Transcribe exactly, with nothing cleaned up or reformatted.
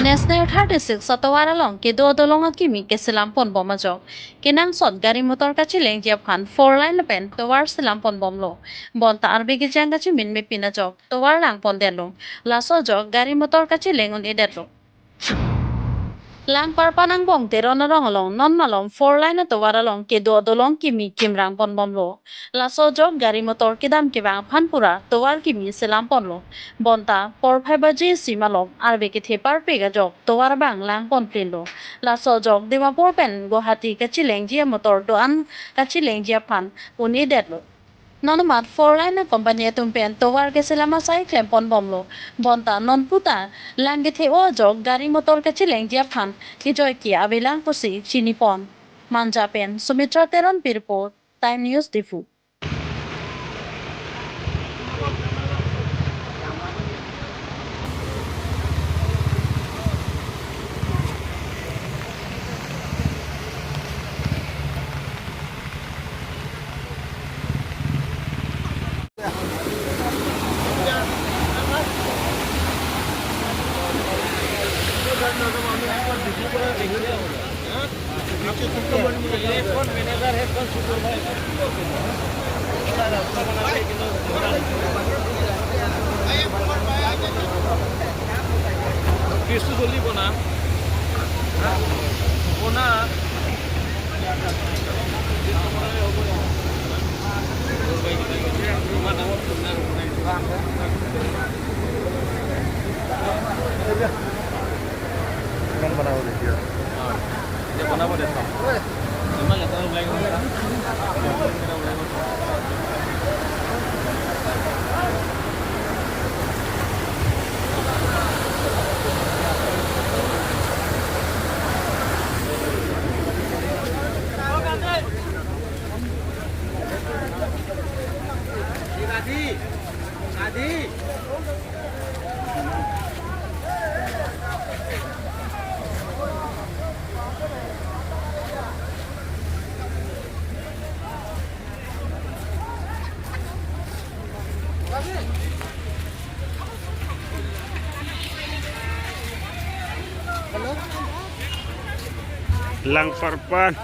National thirty-six atovar along kedo dolong akimi keselam ponbom ajok, kenangsot gari motor kachelengji aphan four lane pen tovar selam ponbomlo. Bonta Arbi kejang kachimin mepin ajok tovar lang pondetlo. Laso ajok gari motor kacheleng un-edetlo. Langparpan angbong Teron arong along non malom four lane atovar along kedo dolong kimi kimrang ponbomlo. Laso ajok gari motor kedam kevang aphan pura tovar kimi selam ponlo. Bonta porphai baji isi malom Arbi kethe parpik ajok tovar abang lang ponplinlo. Laso ajok Dimapur pen Guwahati kachelengji amotor do-an kachelengji aphan un-edetlo. Non amat four lane company atum pen tovar keselam asai klem ponbomlo. Bonta non puta lang kethe-o ajok gari motor kachelengji aphan kejoike avelang pusi chinipon. Manja pen Sumitra Teronpi report, Time News Diphu. Langparpan